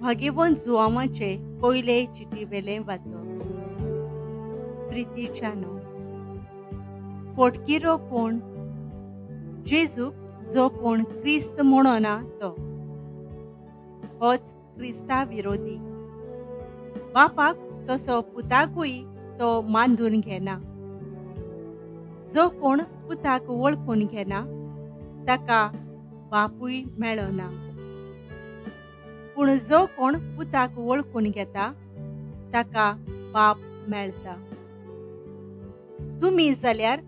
भागेवन जुवांवाचे पयले चिटी वेलें वाचप. प्रितीच्यानो, फोटकिरो कोण? जेजूक जो कोण क्रिस्त म्हणना तो होच क्रिस्ता विरोधी. बापाक तसो पुताकूय तो मानून घेना. जो कोण पुताक वळखून घेना ताका बापूय मेळना. पूण जो कोण पुताक वळखून घेता ताका बाप मेळटा. तुमी जाल्यार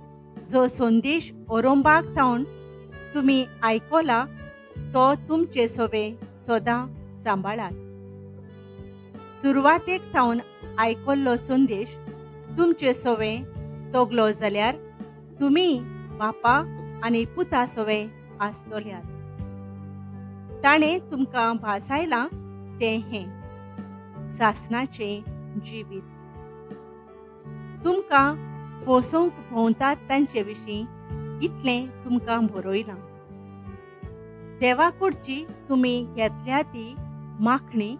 जो संदेश ओरोंबाक थावन तुमी आयकला तो तुमचे सोवे सदां सांबाळात. सुरवातेक थावन आयकल्लो संदेश तुमचे सोवे तगलो जाल्यार तुमी बापा आनी पुता सोवे आसतल्यात. ताणें तुमकां भासायलां तें हें सासणाचें जिवीत. तुमकां फोसोवंक भोंवतात तांचे विशीं इतलें तुमकां बरयलां. देवा कडची तुमी घेतल्या ती माखणी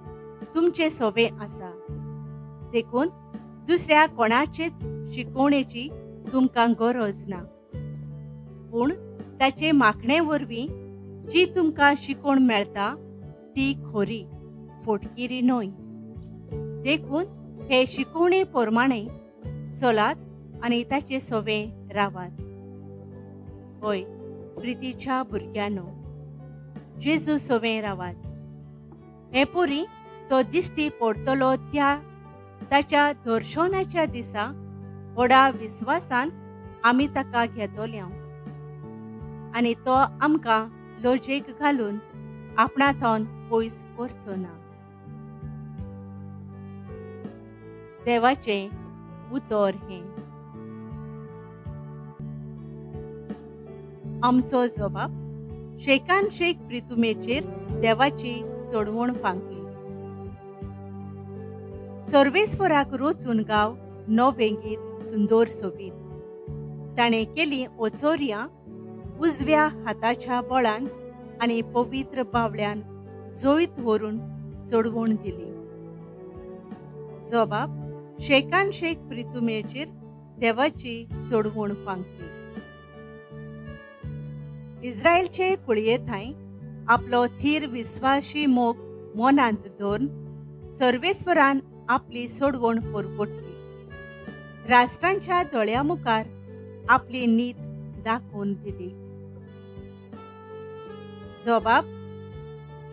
तुमचे सोवे आसा. देखून दुसऱ्या कोणाचेच शिकोवणेची तुमकां गरज ना. पूण ताचे माखणे वरवीं जी तुमकां शिकोवण मेळटा ती खोरी, फोटकिरी न्हय. देखून हे शिकोवणे प्रमाणे चलात आनी ताचे सोवे रावात. हय प्रितीच्या भुरग्यांनो, जेजू सोवे रावात. हे पुरी तो दिश्टी पडटलो त्या ताच्या दर्शनाच्या दिसा व्हडा विस्वासान आमी ताका घेतोल्या आनी तो आमकां लजेक घालून आपणा थावन पयस करचो ना. देवाचें उतर हें. आमचो जबाब शेकान शेक प्रितुमेचेर देवाची सोडवण फांकली. सर्वेस्पराक रोचून गांव नवें गीत सुंदर सोबीत. ताणें केली ओचोरयां उजव्या हाताच्या बळान आनी पवित्र बावल्यान जैत व्हरून सोडवण दिली. जबाब शेकान शेक प्रितुमेचेर देवाची सोडवण फांकली. इस्रायलचे कुळये थंय आपलो थीर विस्वासी मोग मनांत धरून सर्वेस्परान आपली सोडवण परगटली. राष्ट्रांच्या दोळ्या मुखार आपली नीत दाखोवन दिली. जबाब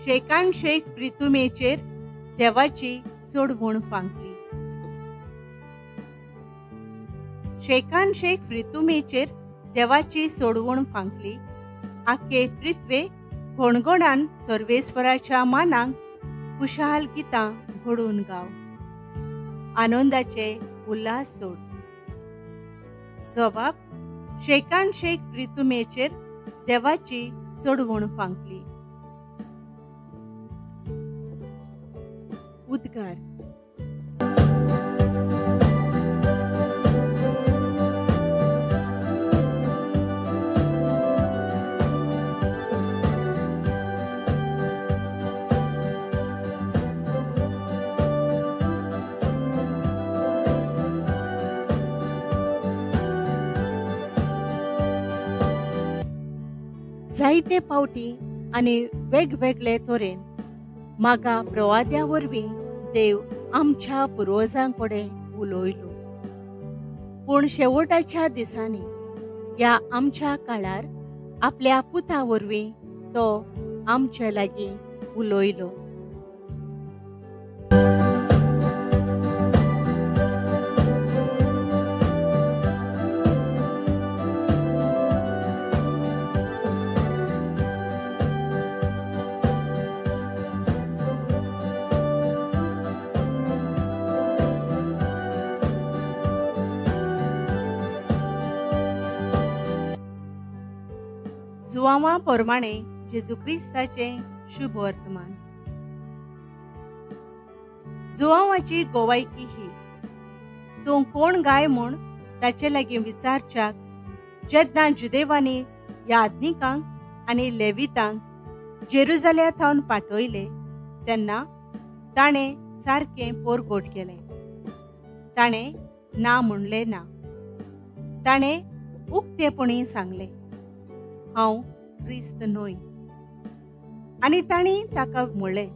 शेकान शेक प्रितुमेचेर देवाची सोडवण फांकली. शेकान शेक प्रितुमेचेर देवाची सोडवण फांकली. आखे पृथ्वे घणघणान सर्वेस्वराच्या मानाक खुशाल गितां घडोवन गाव. आनंदाचे उल्हास सोड. जबाब शेकान शेक प्रितुमेचेर देवाची सोडवण फांकली. उद्गार. जायते पावटी आनी वेगवेगळे तरेन मागा प्रवाद्या वरवीं देव आमच्या पुर्वजां कडेन उलयलो. पूण शेवटाच्या दिसांनी ह्या आमच्या काळार आपल्या पुता वरवीं तो आमचे लागीं उलयलो. जुवांवा प्रमाणे जेजू क्रिस्ताचें शुभ वर्तमान. जुवांवाची गोवायकी ही, तूं कोण गाय म्हूण ताचे लागीं विचारच्याक जेन्ना जुदेवांनी याज्ञिकांक आनी लेवितांक जेरुजाल्या थावन पाठयले तेन्ना ताणें सारकें पोरगोट केलें. ताणें ना म्हणलें ना. ताणें उक्तेपणी सांगलें, हांव क्रिस्त न्हय. आनी तांणी ताका म्हणलें,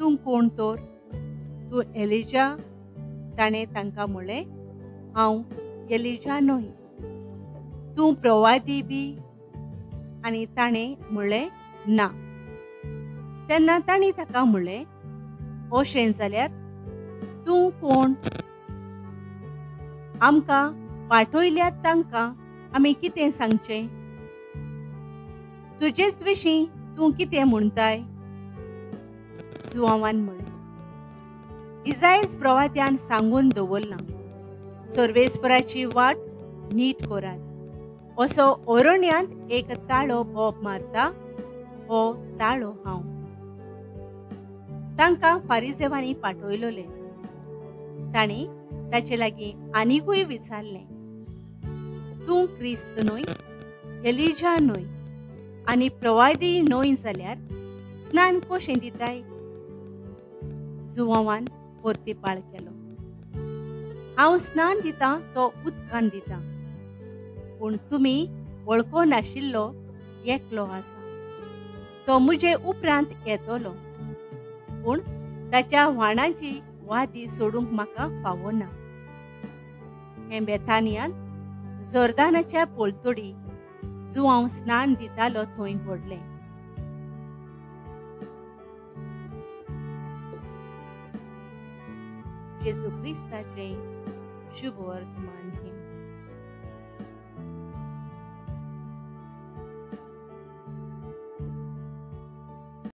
तूं कोण तर? तूं एलिजा? ताणें तांकां म्हणलें, हांव एलिजा न्हय. तूं प्रवादी बी? आनी ताणें म्हणलें, ना. तेन्ना तांणी ताका म्हणलें, अशें जाल्यार तूं कोण? आमकां पाठयल्यात तांकां आमी कितें सांगचें? तुजेच विशीं तूं कितें म्हणटाय? जुआंवान म्हणलें, इजायस प्रवाद्यान सांगून दवरलां, सर्वेस्पराची वाट नीट करात, असो अरण्यांत एक ताळो बोब मारता, हो ताळो हांव. तांकां फारिजेवांनी पाठयलोले. तांणी ताचे लागीं आनिकूय विचारलें, तूं क्रिस्त न्हय, एलिजा न्हय आनी प्रवादी न्हय जाल्यार स्नान कशें दिताय? जुआंवान परतीपाळ केलो, हांव स्नान दितां तो उदकान दितां, पूण तुमी वळखो नाशिल्लो एकलो आसा, तो म्हजे उपरांत येतलो, पूण ताच्या व्हाणाची वादी सोडूंक म्हाका फावो ना. हें बेथानियांत जोर्दानाच्या पोलतोडी जुआंव स्नान दितालो थंय घडलें. जेजू क्रिस्ताचें शुभ वर्तमान.